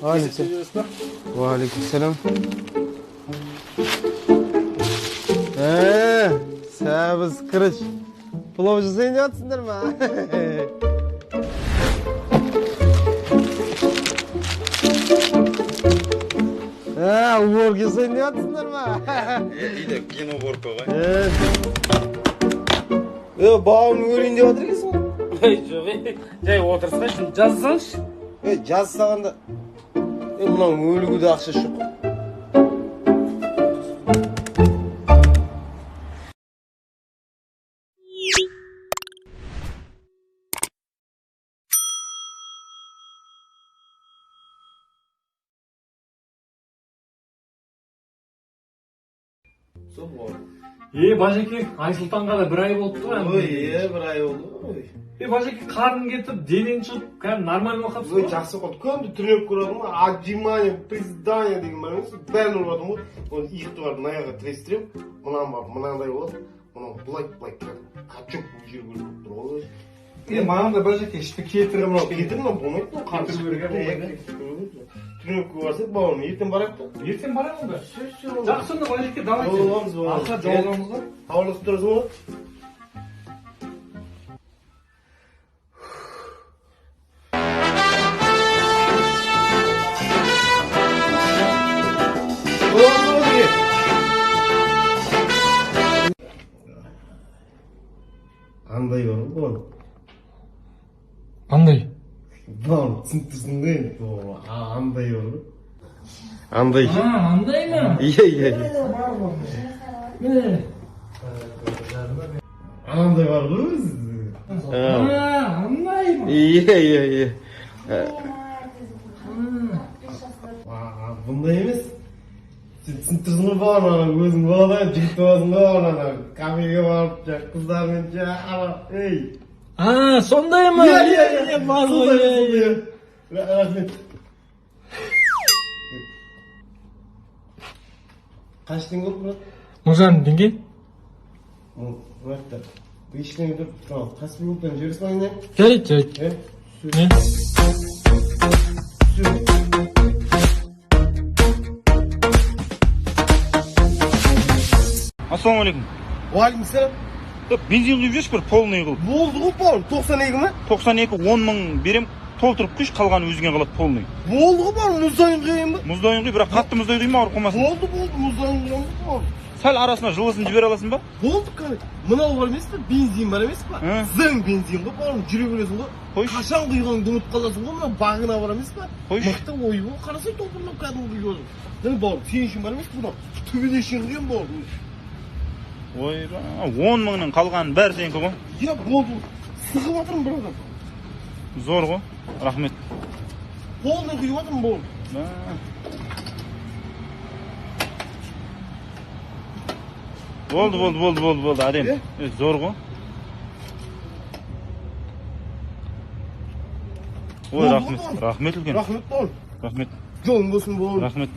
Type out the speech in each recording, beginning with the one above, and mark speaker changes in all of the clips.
Speaker 1: Уағалейкум. Уағалейкум. Ә, сәбіз, күріш. Плов жасайын деп жатсыңдар ма? Ә, уборка жасайын деп жатсыңдар ма?
Speaker 2: Үйде кино уборка ғой.
Speaker 1: Е, бауырым, өлейін деп жатыр екенсің ғой.
Speaker 3: Ей, жоқ, ей, жай отырсайшы, жазсаңшы.
Speaker 1: Е, жаз салғанда, е, мынау өлуге де ақша жоқ.
Speaker 3: Е, бажеке, Айсұлтанға да бір ай болыпты ғой енді.
Speaker 1: Ой, е, бір ай болды ғой.
Speaker 3: Е, бажеке, қарның кетіп, денең шығып, кәдімгі нормально болып қалыпсың
Speaker 1: Ой,
Speaker 3: ғой.
Speaker 1: жақсы болды. Көбінде тренировка ұрады ғой, отжимание, приседание деген бар емес, бәрін ұрып жатырмын ғой. Оны иықты барып мына жаққа тірестіремін, мынаны барып мынандай болады, мынау былай былай качок бұл жер көрініп тұр ғой.
Speaker 3: Е, маған да, бажеке, ішті кетіріп.
Speaker 1: Мынау кетір, мынау болмайды, мынау қарын
Speaker 3: Кетіру
Speaker 1: шығып
Speaker 3: керек,
Speaker 1: кетті,
Speaker 3: болмайды.
Speaker 1: иә, тренировкаға барсақ, бауырым, ертең барайық та.
Speaker 3: Ертең барайық онда.
Speaker 1: Все, все.
Speaker 3: Жақсы онда, бажеке, давайте.
Speaker 1: Жолығамыз, бауырым.
Speaker 3: Аха, жолығамыз ғой.
Speaker 1: Хабарласып тұрасың ғой. Жолығамыз ғой. Андай бар ғой, бауырым.
Speaker 3: Қандай?
Speaker 1: Бауырым, түсініп тұрсың ғой енді, бауырым. Андай бар ғой. Андай.
Speaker 3: А, андай ма?
Speaker 1: Иә, иә, иә.
Speaker 3: Міне.
Speaker 1: Анандай бар ғой өзі.
Speaker 3: А, андай ма?
Speaker 1: Иә, иә, иә. Бұндай емес. Сен түсініп тұрсың ғой, бауырым, ана өзің балада жігіт боласың ғой, бауырым, ана кафеге барып, жаңағы қыздармен жаңағы ана, ей.
Speaker 3: А, сондай ма?
Speaker 1: Иә, иә, иә,
Speaker 3: бар ғой,
Speaker 1: сондай,
Speaker 3: иә, иә.
Speaker 1: сондай. Рахмет. Қанша теңге болды, брат?
Speaker 3: 1500 теңге.
Speaker 1: Брат, ештеңе тұр, Каспий Голдтан жібере салайын, иә?
Speaker 3: Жарайды, жарайды.
Speaker 1: Е?
Speaker 3: Не?
Speaker 1: Все.
Speaker 2: Ассалаумағалейкум.
Speaker 1: Уағалейкум.
Speaker 2: Бензин құйып жіберші бір полный қылып.
Speaker 1: Болды ғой, бауырым, 92 ма?
Speaker 2: 92, 10 мың берем, толтырып құйшы, қалғаны өзіңе қалады полный.
Speaker 1: Болды ғой, бауырым, мұздайын құяйын ба?
Speaker 2: Мұздайын құй, бірақ қатты мұздай құйма, ауырып қалмасын.
Speaker 1: Болды, болды, мұздайын құямын, бауырым.
Speaker 2: Сәл арасына жылысын жібере аласың ба?
Speaker 1: Болды, кәне. Мынау бар емес пе, бензин бар емес па?
Speaker 2: Hı.
Speaker 1: Зың бензин ғой, бауырым, жүре бересің ғой.
Speaker 2: Қойшы.
Speaker 1: Қашан құйғаныңды ұмытып қаласың ғой, мынау бағына бар емес па?
Speaker 2: Қойшы.
Speaker 1: Мықты ой ғой, қарасай, топырлап кәдімгі құйып отыр. Міне, бауырым, сен үшін бар емес пе, мынау түбіне шейін құямын, бауырым.
Speaker 2: Ойбай, 10 мыңның қалғаны бәрі сенікі ғой.
Speaker 1: Иә, болды, сығып жатырмын, братан.
Speaker 2: Зор ғой, рахмет.
Speaker 1: Полный құйып жатырмын, бауырым.
Speaker 2: Мә. Болды, болды, болды, болды, болды, әдемі.
Speaker 1: Е?
Speaker 2: Е, зор ғой. Ой,
Speaker 1: Болды,
Speaker 2: рахмет,
Speaker 1: болды.
Speaker 2: Рахмет үлкен.
Speaker 1: Рахмет, бауырым.
Speaker 2: Рахмет,
Speaker 1: Жолың болсын, бауырым.
Speaker 2: Рахмет.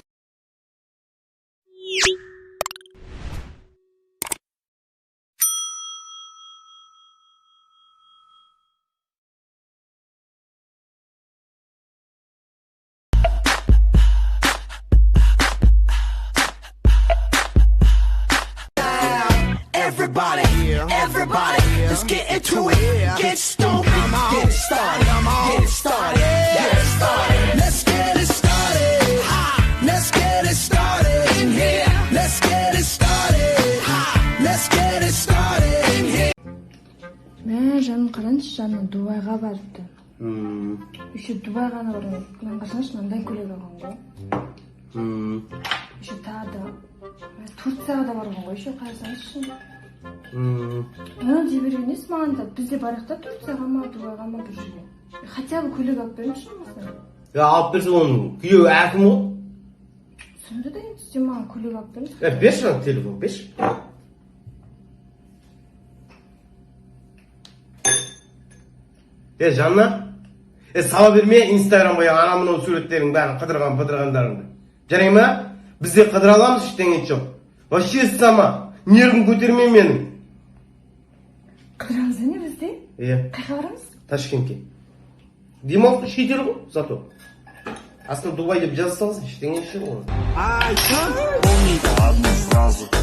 Speaker 4: Everybody, everybody, let's get into it. Get stoked, get it started, get it started, get it started. Let's get it started. Let's get it started in here. Let's get it started. Let's get it started in here.
Speaker 5: Мә, жаным, қараңызшы, жаным, Дубайға барыпты. Еще Дубайға ғана барған, мынаны қарасаңызшы, мынандай көйлек алған ғой. Еще тағы да, мә, Турцияға да барған ғой еще, қарасаңызшы. Мынаны дей берген несі маған да, біз де барайық та Турцияға ма, Дубайға ма, бір жерге. Хотя бы көйлек алып беріңізші болмаса.
Speaker 1: Я алып берсе, оның күйеуі әкім ғой.
Speaker 5: Сонда да енді сен маған көйлек алып беріңіз.
Speaker 1: Е, берші ана телефон, берші. Е, Жанна, е, сала берме инстаграмға ана мынау суреттерің бәрін, қыдырған пыдырғандарыңды, жарай ма? Біз де қыдыра аламыз, ештеңе жоқ. Вообще сама нервін көтерме менің.
Speaker 5: Қыдырамыз не біз де?
Speaker 1: Иә.
Speaker 5: Қайда барамыз?
Speaker 1: Ташкентке демалыс, шетел ғой зато. Астына Дубай деп жаза салсың, ештеңе жоқ.
Speaker 2: Помни одну фразу.